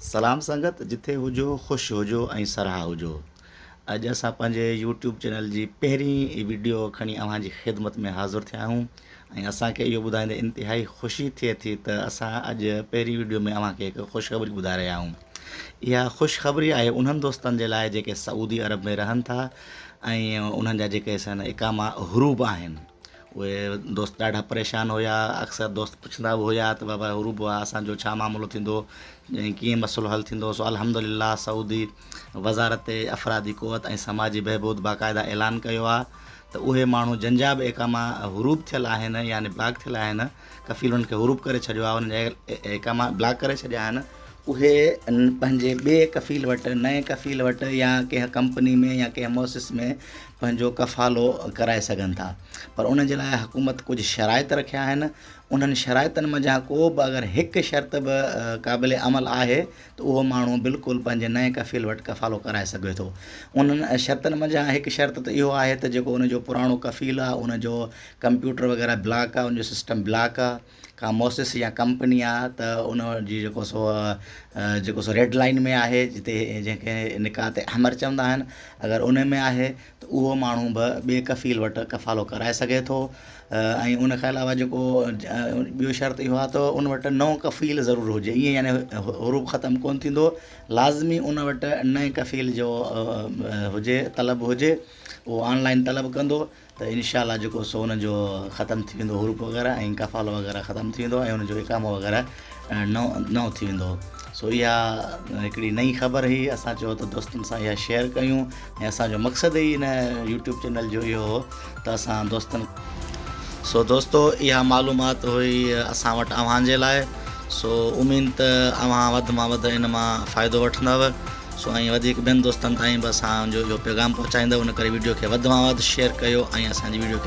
سلام سنگت جٿي هجو خوش هجو ۽ سرها هجو اڄ اسان پنهنجي يوٽيوب چينل جي پهرين وڊيو کڻي اوهان جي خدمت ۾ حاضر ٿيا آهيون ۽ اسان کي اهو ٻڌائيندي انتهائي خوشي ٿئي ٿي ته اسان اڄ پهرين وڊيو ۾ اوهان کي هڪ خوشخبري ٻڌائي رهيا آهيون اها خوشخبري آهي انهن دوستن جي لاء جيڪي سعودي عرب ۾ رهن ٿا ۽ انهن جا جيڪي سن اقاما هروب آهن اهي دوست ڏاڍا پريشان هيا اڪثر دوست پڇندا به هيا ته بابا هروب آ اسان جو ڇا معاملو ٿيندو ۽ ڪيئن مسئلو حل ٿيندو سو الحمد لله سعودي وزارت افرادي قوت ۽ سماجي بهبود باقاعده اعلان ڪيو آ ته اهي ماڻهو جن جا به اقاما هروب ٿيل آهن يعني بلاڪ ٿيل آهن ڪفيل انهن کي هروب ڪري ڇڏيو آ انهن جا اقاما بلاڪ ڪري ڇڏيا آهن اهي پنهنجي ٻئي ڪفيل وٽ نئين ڪفيل وٽ يا ڪنهن ڪمپني ۾ يا ڪنهن موسس ۾ پنهنجو ڪفالو ڪرائي سگهن ٿا پر ان جي لاء حڪومت ڪجهه شرائط رکيا آهن انهن شرائطن منجهان ڪو به اگر هڪ شرط به قابل عمل آهي ته اهو ماڻهو بلڪل پنهنجي نئين ڪفيل وٽ ڪفالو ڪرائي سگهي ٿو انهن شرطن منجهان هڪ شرط ته اهو آهي ته جيڪو ان جو پراڻو ڪفيل آهي ان جو ڪمپيوٽر وغيره بلاڪ آهي ان جو سسٽم بلاڪ آهي ڪا موسس يا ڪمپني آ ته ان جي جيڪو سو جيڪو سو ريڊ لائن ۾ آهي جتي جنهن کي نڪات احمر چوندا آهن اگر ان ۾ آهي ته اهو ماڻهو به ٻئي ڪفيل وٽ ڪفالو ڪرائي سگهي ٿو ۽ ان کان علاوه جيڪو ٻيو شرط اهو آهي ته ان وٽ نئون ڪفيل ضرور هجي ائين يعني هروب ختم ڪونه ٿيندو لازمي ان وٽ نئين ڪفيل جو هجي طلب هجي اهو آن لائن طلب ڪندو ته انشاء الله جيڪو سو ان جو ختم ٿي ويندو حروف وغيره ۽ ڪفالو وغيره ختم ٿي ويندو ۽ ان جو اقامو وغيره نئون نئون ٿي ويندو سو اها هڪڙي نئين خبر هئي اسان چيو ته دوستن سان اها شيئر ڪيون ۽ اسانجو مقصد ئي ان يوٽيوب چينل جو اهو هو ته اسان دوستن سو دوستو اها معلومات هئي اسان وٽ اوهان جي لاء سو اميد ته اوهان وڌ مان وڌ ان مان فائدو وٺندؤ سو ۽ وڌيڪ ٻين دوستن تائين به اسان جو اهو پيغام پهچائيندؤ ان ڪري ويڊيو کي وڌ مان وڌ شيئر ڪيو ۽ اسان جي ويڊيو کي.